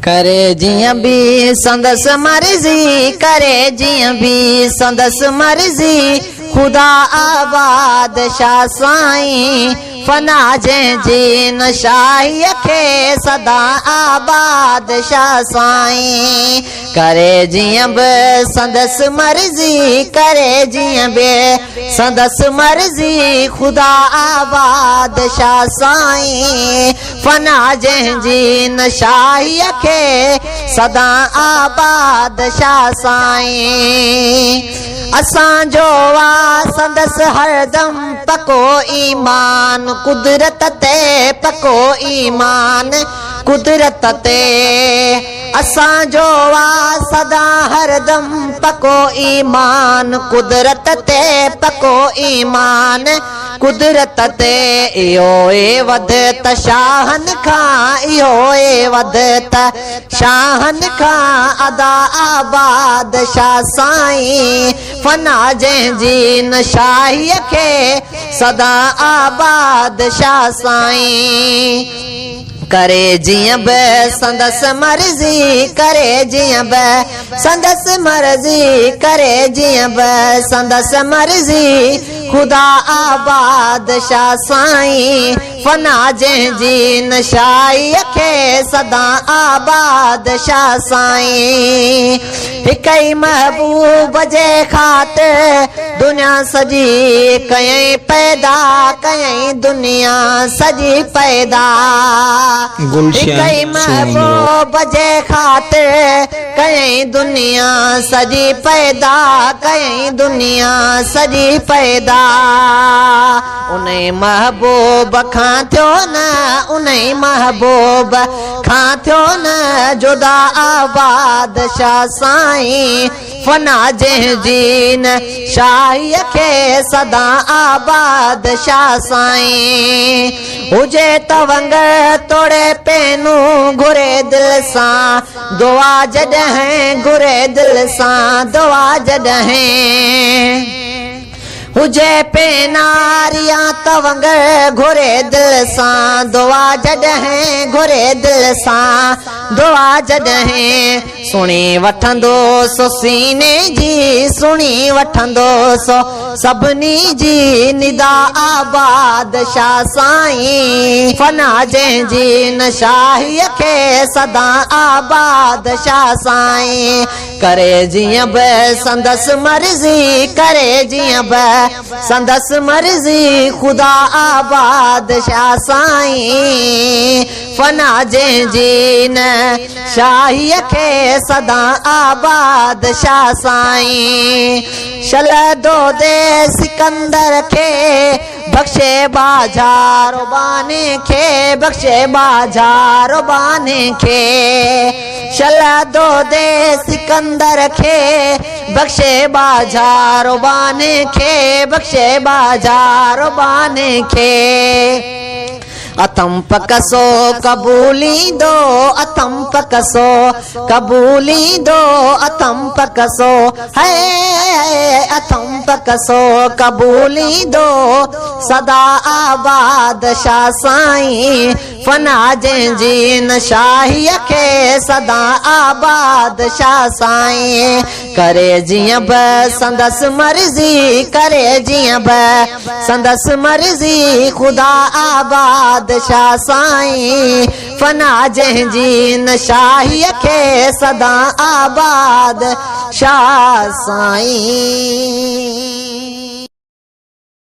ڪري جيئن به سندس مرضي، ڪري جيئن به سندس مرضي، خدا آباد شاهه سائين، فنا جنهن جي نه شاهيء کي، سدا آباد شاهه سائين. ڪري جيئن به سندس مرضي، ڪري جيئن به سندس مرضي، خدا آباد شاهه سائين. فنا جنهن جي نه شاهيء کي، سدا آباد شاهه سائين. اسان جو آ سندس هردم پڪو ايمان، قدرت تي پڪو ايمان، قدرت تي. اسان جو آ سدا هردم پڪو ايمان، قدرت تي پڪو ايمان، قدرت تي. اهو ئي وڌ ته شاهن کان، اهو ئي وڌ ته شاهن کان، ادا آباد شاهه سائين، فنا جنهن جي نه شاهيء کي، سدا آباد شاهه سائين. ڪري جيئن به سندس مرضي، ڪري جيئن به سندس مرضي، ڪري جيئن به سندس مرضي، خدا آباد شاهه سائين، فنا جنهن جي نه شاهيء کي، سدا آباد شاهه سائين. هڪ ئي محبوب جي خاطر دنيا سڄي ڪيائين پيدا، ڪيائين دنيا سڄي پيدا. هڪ گلشن ئي سومرو. محبوب جي خاطر ڪيائين دنيا سڄي پيدا، ڪيائين دنيا سڄي پيدا. انهي محبوب کان ٿيو نه، انهي محبوب کان ٿيو نه جدا آباد شاهه سائين، فنا جنهن جي نه شاهيء کي، سدا آباد شاهه سائين. هجي تونگ توڙي پينو گهري دل سان دعا جڏهن، گهري دل سان دعا جڏهن. هجي پيناريا تونگ گهري دل سان دعا جڏهن، گهري دل سان دعا جڏهن. سڻي وٺندو سو سيني جي، سڻي وٺندو سو سڀني جي ندا آباد شاهه سائين، فنا جنهن جي نه شاهيء کي، سدا آباد شاهه سائين. ڪري جيئن به سندس مرضي، ڪري جيئن به سندس مرضي، خدا آباد شاهه سائين، فنا جنهن جي نه شاهيء کي، سدا آباد شاهه سائين. شل دودي سڪندر کي بخشي ٻاجهارو ٻانهي کي، بخشي ٻاجهارو ٻانهي کي. شل دودي سڪندر کي بخشي ٻاجهارو ٻانهي کي، بخشي ٻاجهارو ٻانهي کي. اٿم پڪ سو قبوليندو، اٿم پڪ سو قبوليندو، اٿم پڪ سو هي، اٿم پڪ سو قبوليندو، سدا آباد شاهه سائين، فنا جنهن جي نه شاهيء کي، سدا آباد شاهه سائين. ڪري جيئن به سندس مرضي، ڪري جيئن به سندس مرضي، خدا آباد شاهه سائين، فنا جنهن جي نه شاهيء کي، سدا آباد شاهه سائين.